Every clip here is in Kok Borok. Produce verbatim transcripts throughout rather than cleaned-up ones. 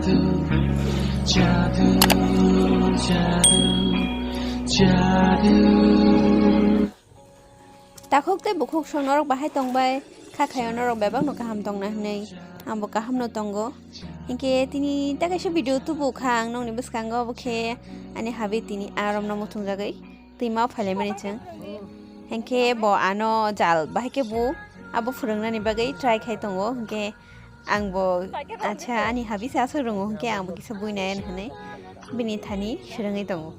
Takhuk tei bukhuk song norok bahai tongbai, kha khayo norok bebak no kaham tongna hinwi, ang bo kaham no tongo. Hinkhe tini ta kaisa video tubu kha ang nokni bwskango, obo khe ani habi tini aromno muthungjagwi twima o phailaimani chwng. Hinkhe bo ano jal bahai khe bo abo phwrwngnani bagwi try khai tongo, hinkhe ang bo, acha, ani habi se aswk rwngo, hinkhe ang bo kisa buinai hinwi bini thani swrwngwi tongo.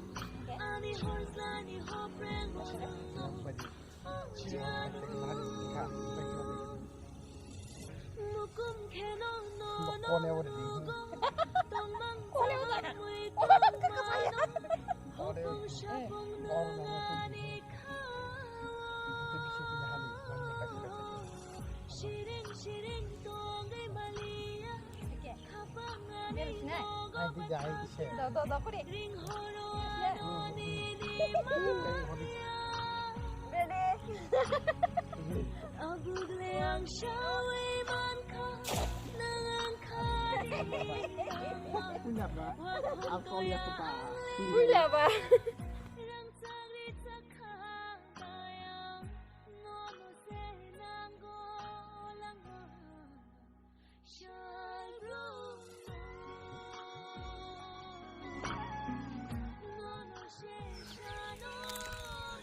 Ai, di jai, di se. Do, do, do, kuri. Ready? Punya ba? Asal ya, Pak. Punya ba?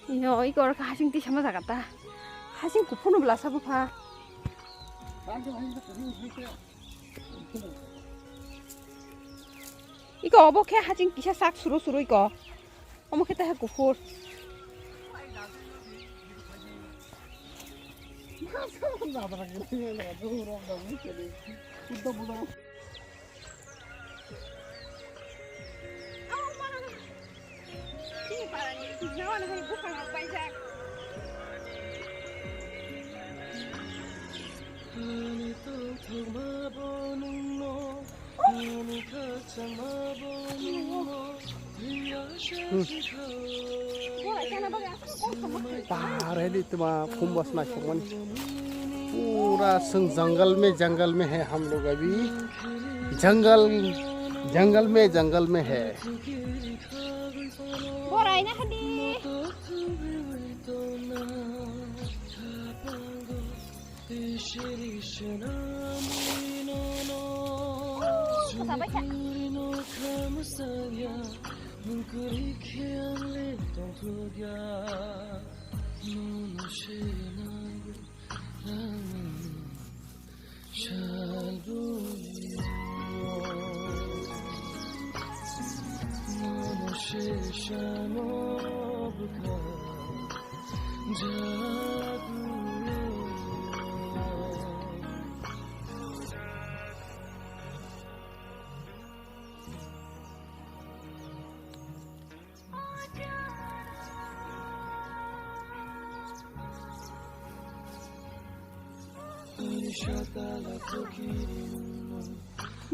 Yo, iko oro khe hasing tisa ma jaga ta. Hasing kuphur no bwla sa bupha. Iko obo khe hasing kisa sak suru suru iko. Omo khe ta kuphur. Ba, ready tuma phum bos naisokmani. Pura sung jungle mein, jungle mein hai hum log abhi. Jungle, jungle mein, jungle mein hai. Borai na hadi.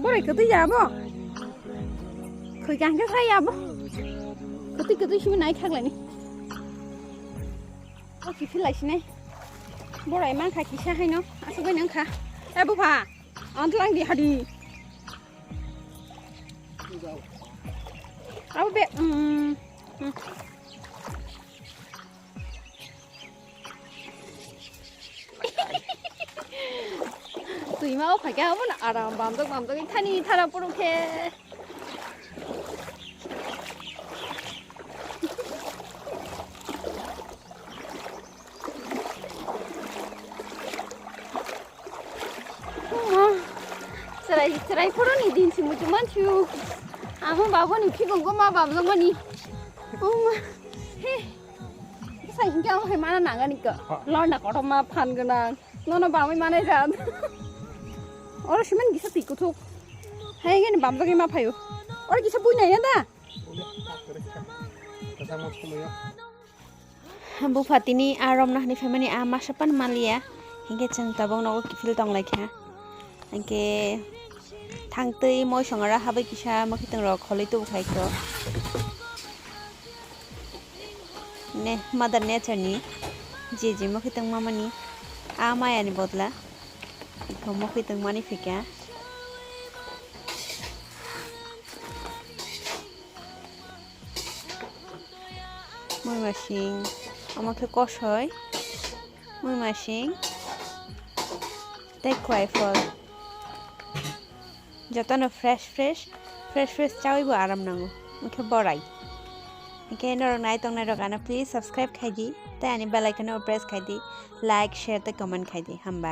Borai kwtwi ya bo? Khoi kaham khe sai ya bo? Kwtwi kwtwi simi nai khaklai ni. O kiphil lai sinai. Borai mankha kisa haino. Aswk bai nang kha. E bupha. Antlang di hadi. Abo be, mm, mm. Twi ma o phaikhe abo no aram bamjak bamjak thani thara poro khe. Chwrai, chwrai phoro ni din si muchung mansiu. Amo babo ni phigung go ma bamjak mani. Oma. He. Sai hingke amo hai mana nangani ko. Lorna kotor ma phan gwnang. Nono bamwi manai jan. Oro siman gisa twi kuthuk. Hai ngeni bamjagwi ma phaio. Oro gisa bui nai da. Bupha tini a romna hwnwi phaimani a masa pan manliya, hinkhe chwng tabuk nogo kiphil tonglaikha. Hinkhe thangtwi moisong aro habai kisa mwkhwtwng rok kholwi tubukha ikko. Ne, mother nature ni je je mwkhwtwng mamani a mayani bodla ikko mwkhwtwng mani phikha. Muimasing, omo khe kosoi, muimasing tei kwai phol. Jotono fresh fresh, fresh fresh chawi bo aram nango. Omo khe borai. Hingkhe norok nai tongnai rok ano please subscribe khai di, tei ani bell icon o press khai di, like, share tei comment khai di. Hambai.